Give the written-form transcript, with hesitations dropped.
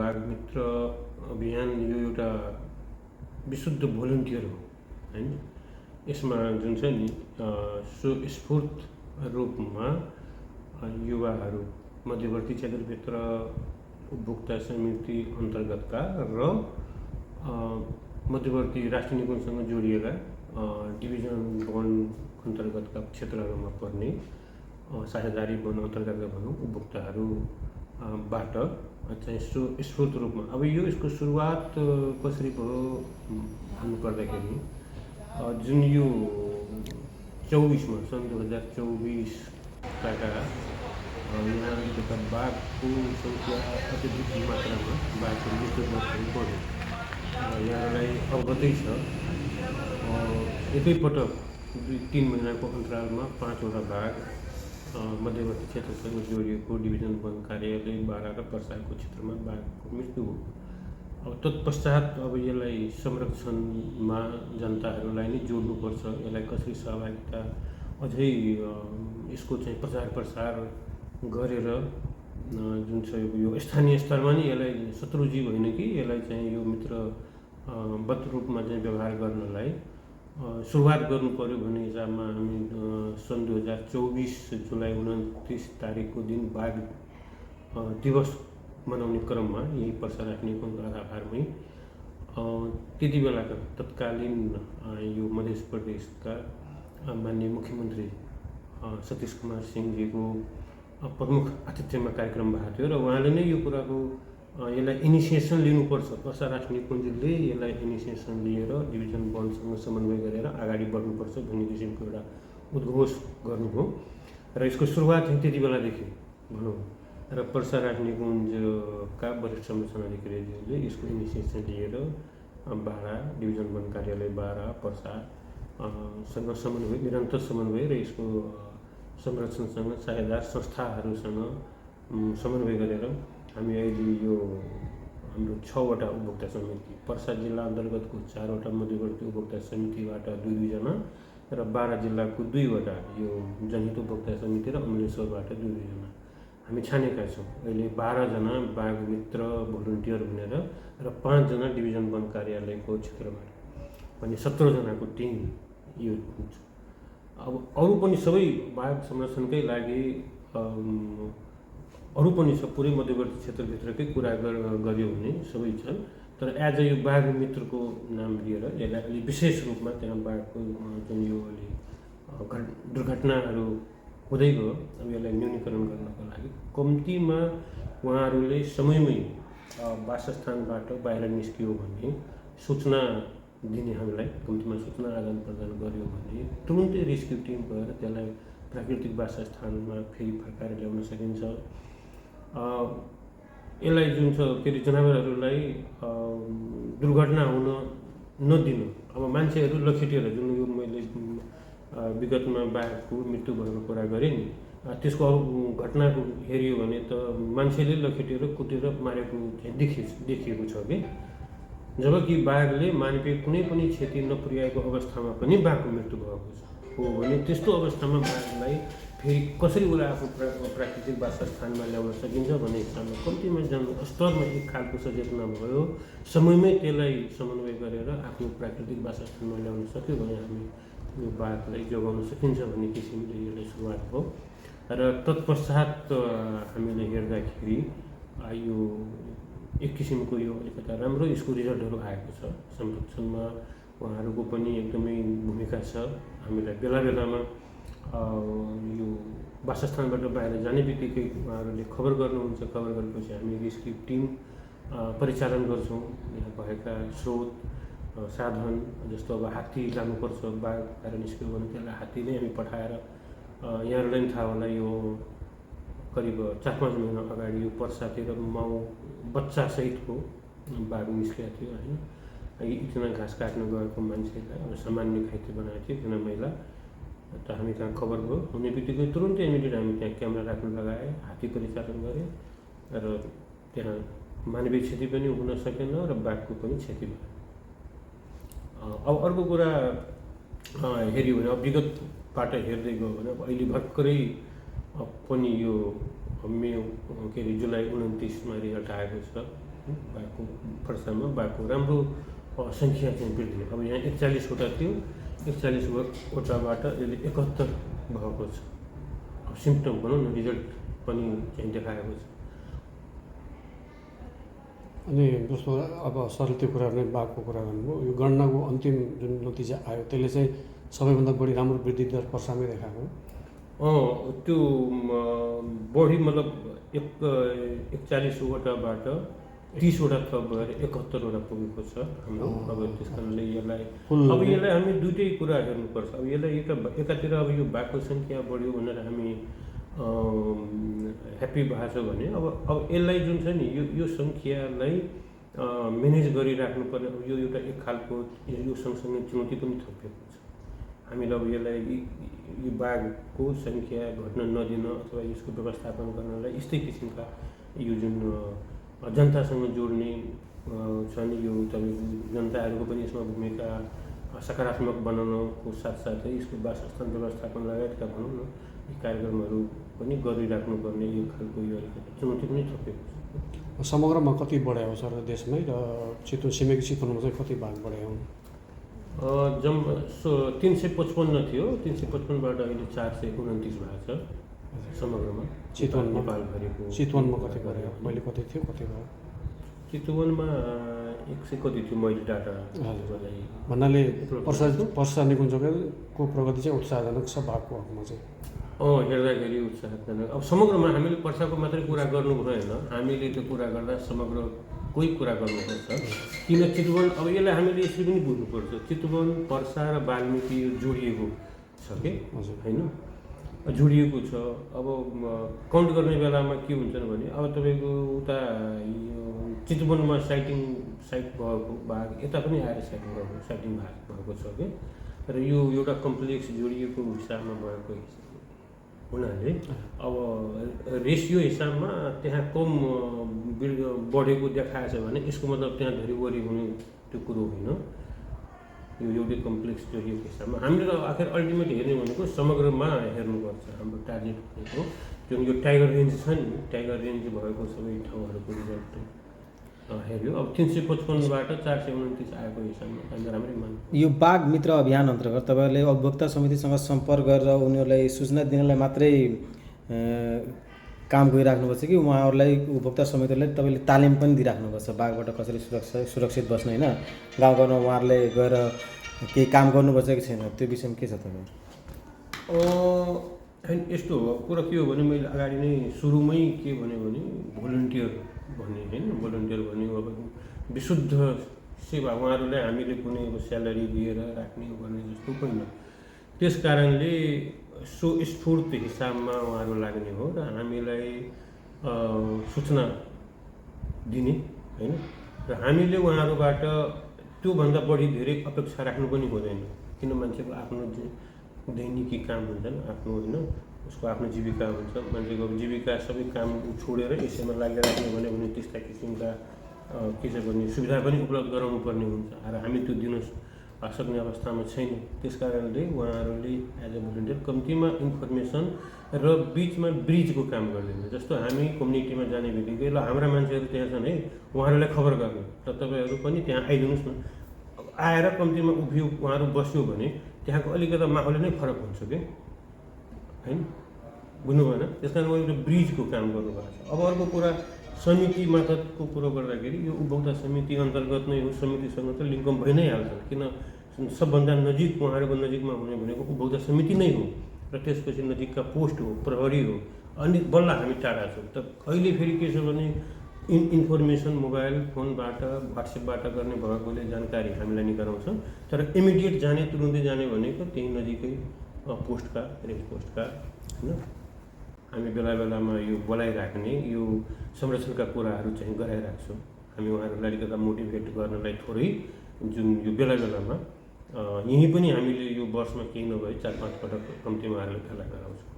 बाघ मित्र अभियान यो एउटा विशुद्ध भोलिन्टियर हो हैन। यसमा जुन छ नि स्वस्फूर्त रूपमा युवाहरू मध्यवर्ती क्षेत्रभित्र उपभोक्ता समिति अन्तर्गतका र मध्यवर्ती राष्ट्रिय निकुञ्जसँग जोडिएका डिभिजन वन अन्तर्गतका क्षेत्रहरूमा पर्ने साझेदारी वन अन्तर्गतका भनौँ उपभोक्ताहरूबाट चाहिँ स्वस्फूर्त रूपमा अब यसको सुरुवात कसरी भयो भन्नुपर्दाखेरि जुन यो 24मा सन् 2024 यहाँ बाघको सङ्ख्या अत्यधिक मात्रामा बाघको मृत्युमा बढ्यो। यहाँलाई अवगतै छ एकैपटक 2-3 महिनाको अन्तरालमा 5वटा बाघ मध्यवर्ती क्षेत्रसँग जोडिएको डिभिजन वन कार्यालय बारा र पर्साको क्षेत्रमा बाघको मृत्यु हो। अब तत्पश्चात अब यसलाई संरक्षणमा जनताहरूलाई नै जोड्नुपर्छ, यसलाई कसरी सहभागिता अझै यसको चाहिँ प्रचार प्रसार गरेर जुन छ यो स्थानीय स्तरमा नै यसलाई शत्रुजीव होइन कि यसलाई चाहिँ यो मित्रवत रूपमा चाहिँ व्यवहार गर्नलाई सुरुवात गर्नु पर्यो भन्ने हिसाबमा हामी सन् 2024 जुलाई 29 तारिकको दिन बाघ दिवस मनाउने क्रममा यही पर्सा राख्ने आधारमै त्यति बेलाका तत्कालीन यो मध्य प्रदेशका माननीय मुख्यमन्त्री सतीश कुमार सिंहजीको प्रमुख आतिथ्यमा कार्यक्रम भएको थियो र उहाँले नै यो कुराको यसलाई इनिसिएसन लिनुपर्छ, पर्सा राष्ट्रिय निकुञ्जले यसलाई इनिसिएसन लिएर डिभिजन वनसँग समन्वय गरेर अगाडि बढ्नुपर्छ भन्ने किसिमको एउटा उद्घोष गर्नुभयो र यसको सुरुवात त्यति बेलादेखि भनौँ र पर्सा राष्ट्रिय निकुञ्जका वरिष्ठ संरक्षणाधिकारीले यसको इनिसिएसन लिएर बारा डिभिजन वन कार्यालय बारा पर्सा सँग समन्वय निरन्तर समन्वय र यसको संरक्षणसँग साझेदार संस्थाहरूसँग समन्वय गरेर हामी अहिले यो हाम्रो 6वटा उपभोक्ता समिति पर्सा जिल्ला अन्तर्गतको 4वटा मध्यवर्ती उपभोक्ता समितिबाट 2-2 जना र बारा जिल्लाको 2वटा यो जनहित उपभोक्ता समिति र अमलेश्वरबाट 2-2 जना हामी छानेका छौँ। अहिले 12 जना बाघ मित्र भोलिन्टियर भनेर र 5 जना डिभिजन वन कार्यालयको क्षेत्रबाट भने 17 जनाको टिम यो हुन्छ। अब अरू पनि सबै बाघ संरक्षणकै लागि अरू पनि छ, पुरै मध्यवर्ती क्षेत्रभित्रकै कुरा गर्यो भने सबै छन्, तर एज अ यो बाघ मित्रको नाम लिएर यसलाई अलि विशेष रूपमा त्यहाँ बाघको जुन यो अलि दुर्घटनाहरू हुँदै गयो अब यसलाई न्यूनीकरण गर्नको लागि कम्तीमा उहाँहरूले समयमै वासस्थानबाट बाहिर निस्कियो भने सूचना दिने हामीलाई कम्तीमा सूचना आदान प्रदान गर्यो भने तुरुन्तै रेस्क्यु टिम गएर त्यसलाई प्राकृतिक वासस्थानमा फेरि फर्काएर ल्याउन सकिन्छ। यसलाई जुन छ के अरे जनावरहरूलाई दुर्घटना हुन नदिनु। अब मान्छेहरू लखेटेर जुन यो मैले विगतमा बाघको मृत्यु भएको कुरा गरेँ नि त्यसको घटनाको हेऱ्यो भने त मान्छेले लखेटेर कुटेर मारेको देखिएको छ कि जबकि बाघले मानवीय कुनै पनि क्षति नपुर्याएको अवस्थामा पनि बाघको मृत्यु भएको हो भने त्यस्तो अवस्थामा बाघलाई फेरि कसरी उसलाई आफ्नो प्राकृतिक वासस्थानमा ल्याउन सकिन्छ भन्ने हिसाबमा कम्तीमा स्तरमा एक खालको सचेतना भयो, समयमै त्यसलाई समन्वय गरेर आफ्नो प्राकृतिक वासस्थानमा ल्याउन सक्यो भने हामी यो बाघलाई जोगाउन सकिन्छ भन्ने किसिमले यसलाई सुरुवात भयो र तत्पश्चात हामीले हेर्दाखेरि यो एक किसिमको यो अलिकता राम्रो यसको रिजल्टहरू आएको छ। संरक्षणमा उहाँहरूको पनि एकदमै भूमिका छ। हामीलाई बेला बेलामा यो वासस्थानबाट बाहिर जाने बित्तिकै उहाँहरूले खबर गर्नुहुन्छ, खबर गरेपछि हामी रेस्क्यु टिम परिचालन गर्छौँ। यहाँ भएका स्रोत साधन जस्तो अब हात्ती लानुपर्छ, बाघ बाहिर निस्क्यो भने त्यसलाई हात्ती नै हामी पठाएर यहाँहरूलाई पनि थाहा होला यो करिब 4-5 महिना अगाडि यो पर्सातिर माउ बच्चासहितको बाघ निस्केको थियो होइन। एकजना घाँस काट्न गएको मान्छेलाई अब सामान्य घाइते बनाएको थियो एकजना महिला, त हामी कहाँ खबर भयो हुने बित्तिकै तुरुन्तै इमिडिएट हामी त्यहाँ क्यामेरा राख्न लगाए, हात्ती परिचालन गरे र त्यहाँ मानवीय क्षति पनि हुन सकेन र बाघको पनि क्षति भयो। अब अर्को कुरा हेऱ्यो भने अब विगतबाट हेर्दै गयो भने अहिले भर्खरै पनि यो मे के अरे जुलाई 29मा रिजल्ट आएको छ बाघको वर्षमा बाघको राम्रो सङ्ख्या चाहिँ वृद्धि। अब यहाँ 41वटा थियो, 41वटाबाट यसले 71 भएको छ। अब सिम्पटम भनौँ न, रिजल्ट पनि चाहिँ देखाएको छ। अनि जस्तो अब सरले त्यो कुरा नै बाघको कुरा गर्नुभयो, यो गणनाको अन्तिम जुन नतिजा आयो त्यसले चाहिँ सबैभन्दा बढी राम्रो वृद्धि दर पर्सामै देखाएको त्यो बढी मतलब 41वटाबाट 30वटा थप भएर 71वटा पुगेको छ हाम्रो। अब त्यस कारणले यसलाई हामी दुइटै कुरा हेर्नुपर्छ। अब यसलाई एकातिर अब यो बाघको सङ्ख्या बढ्यो भनेर हामी ह्याप्पी भएको छ भने अब यसलाई जुन छ नि यो सङ्ख्यालाई म्यानेज गरिराख्नुपर्ने। अब यो एउटा एक खालको यो सँगसँगै चुनौती पनि थपिएको छ। हामीले अब यसलाई यो बाघको सङ्ख्या घट्न नदिन अथवा यसको व्यवस्थापन गर्नलाई यस्तै किसिमका यो जुन जनतासँग जोड्ने छन्, यो तपाईँको जनताहरूको पनि यसमा भूमिका सकारात्मक बनाउनको साथसाथै यसको वासस्थान व्यवस्थापन लगायतका भनौँ न यी कार्यक्रमहरू पनि गरिराख्नुपर्ने यो खालको यो अलिकति चुनौती पनि थपेको छ। समग्रमा कति बढायो सर देशमै, र छिमेकी चितवनमा चाहिँ कति भाग बढायो? 355 थियो, 355बाट अहिले 429 भएको छ समग्रमा चितवनमा। नेपालभरिको चितवनमा कति बढ्यो? मैले कति थियो, कति भयो? चितवनमा 100 कति थियो मैले डाटा भन्नाले पर्सा निकुञ्जको प्रगति चाहिँ उत्साहजनक छ बाघको हकमा चाहिँ। हेर्दाखेरि उत्साहजनक। अब समग्रमा हामीले पर्साको मात्रै कुरा गर्नु भएन, हामीले त्यो कुरा गर्दा समग्र कोही कुरा गर्नुपर्छ। किन चितवन, अब यसलाई हामीले यसरी पनि बुझ्नुपर्छ, चितवन पर्सा र वाल्मीकि यो जोडिएको छ कि होइन, जोडिएको छ। अब काउन्ट गर्ने बेलामा के हुन्छ भने अब तपाईँको उता चितवनमा साइट भएको बाघ यता पनि आएर साइटिङ भएको छ कि, र यो एउटा कम्प्लेक्स जोडिएको हिसाबमा भएको हुनाले अब रेसियो हिसाबमा त्यहाँ कम बढेको देखाएछ भने यसको मतलब त्यहाँ धेरै वरि हुने त्यो कुरो होइन। यो एउटै कम्प्लेक्स जोडिएको हिसाबमा हामीले त आखिर अल्टिमेट हेर्ने भनेको समग्रमा हेर्नुपर्छ। हाम्रो टार्गेट भनेको जुन यो टाइगर रेन्ज छ नि, टाइगर रेन्ज भएको सबै ठाउँहरूको रिजल्ट हेऱ्यो। अब 355बाट 429 आएको हिसाबमा हामी राम्रै मान्नु। यो बाघ मित्र अभियान अन्तर्गत तपाईँहरूले उपभोक्ता समितिसँग सम्पर्क गरेर उनीहरूलाई सूचना दिनलाई मात्रै काम गरिराख्नुपर्छ कि उहाँहरूलाई उपभोक्ता समितिहरूलाई तपाईँले तालिम पनि दिइराख्नुपर्छ बाघबाट कसरी सुरक्षित बस्ने होइन? गाउँ गाउँमा उहाँहरूले गएर केही काम गर्नुपर्छ कि छैन, त्यो विषयमा के छ तपाईँ? यस्तो हो, कुरा के हो भने मैले अगाडि नै सुरुमै के भने भोलिन्टियर भन्ने होइन, भोलिन्टियर भन्ने अब विशुद्ध सेवा। उहाँहरूलाई हामीले कुनै अब स्यालेरी दिएर राख्ने गर्ने जस्तो होइन। त्यस कारणले स्वस्फूर्त हिसाबमा उहाँहरू लाग्ने हो र हामीलाई सूचना दिने होइन, र हामीले उहाँहरूबाट त्योभन्दा बढी धेरै अपेक्षा राख्नु पनि हुँदैन। किन मान्छेको आफ्नो दैनिकी काम हुन्छन्, आफ्नो होइन उसको आफ्नो जीविका हुन्छ। मान्छेको जीविका सबै काम छोडेर यसैमा लागिराख्ने भने त्यस्ता किसिमका के छ भने सुविधा पनि उपलब्ध गराउनु पर्ने हुन्छ, र हामी त्यो दिन सक्ने अवस्थामा छैन। त्यस कारणले उहाँहरूले एज अ भोलिन्टियर कम्तीमा इन्फर्मेसन र बिचमा ब्रिजको काम गरिदिनु। जस्तो हामी कम्युनिटीमा जाने बित्तिकै ल हाम्रा मान्छेहरू त्यहाँ छन् है, उहाँहरूलाई खबर गर्ने र तपाईँहरू पनि त्यहाँ आइदिनुहोस् न। आएर कम्तीमा उभियो उहाँहरू बस्यो भने त्यहाँको अलिकति माहौल नै फरक हुन्छ कि होइन, बुझ्नु भएन? त्यस कारण एउटा ब्रिजको काम गर्नुभएको छ। अब अर्को कुरा समिति मार्फतको कुरो गर्दाखेरि यो उपभोक्ता समिति अन्तर्गत नै हो, समितिसँग त लिङ्कम भइ नै हाल्छ। किन सबभन्दा नजिक उहाँहरूको नजिकमा हुने भनेको उपभोक्ता समिति नै हो, र त्यसपछि नजिकका पोस्ट हो, प्रहरी हो, अनि बल्ल हामी टाढा छौँ। त अहिले फेरि के छ भने इन्फर्मेसन मोबाइल फोनबाट व्हाट्सएपबाट गर्ने भएकोले जानकारी हामीलाई निकालाउँछ, तर इमिडिएट जाने तुरुन्तै जाने भनेको त्यही नजिकै पोस्टका रेन्ज पोस्टका होइन हामी बेला बेलामा यो बोलाइराख्ने यो संरक्षणका कुराहरू चाहिँ गराइराख्छौँ। हामी उहाँहरूलाई अलिकति मोटिभेट गर्नलाई थोरै जुन यो बेला बेलामा यहीँ पनि हामीले यो वर्षमा केही नभए 4-5 पटक कम्तीमा उहाँहरूलाई भेला गराउँछौँ।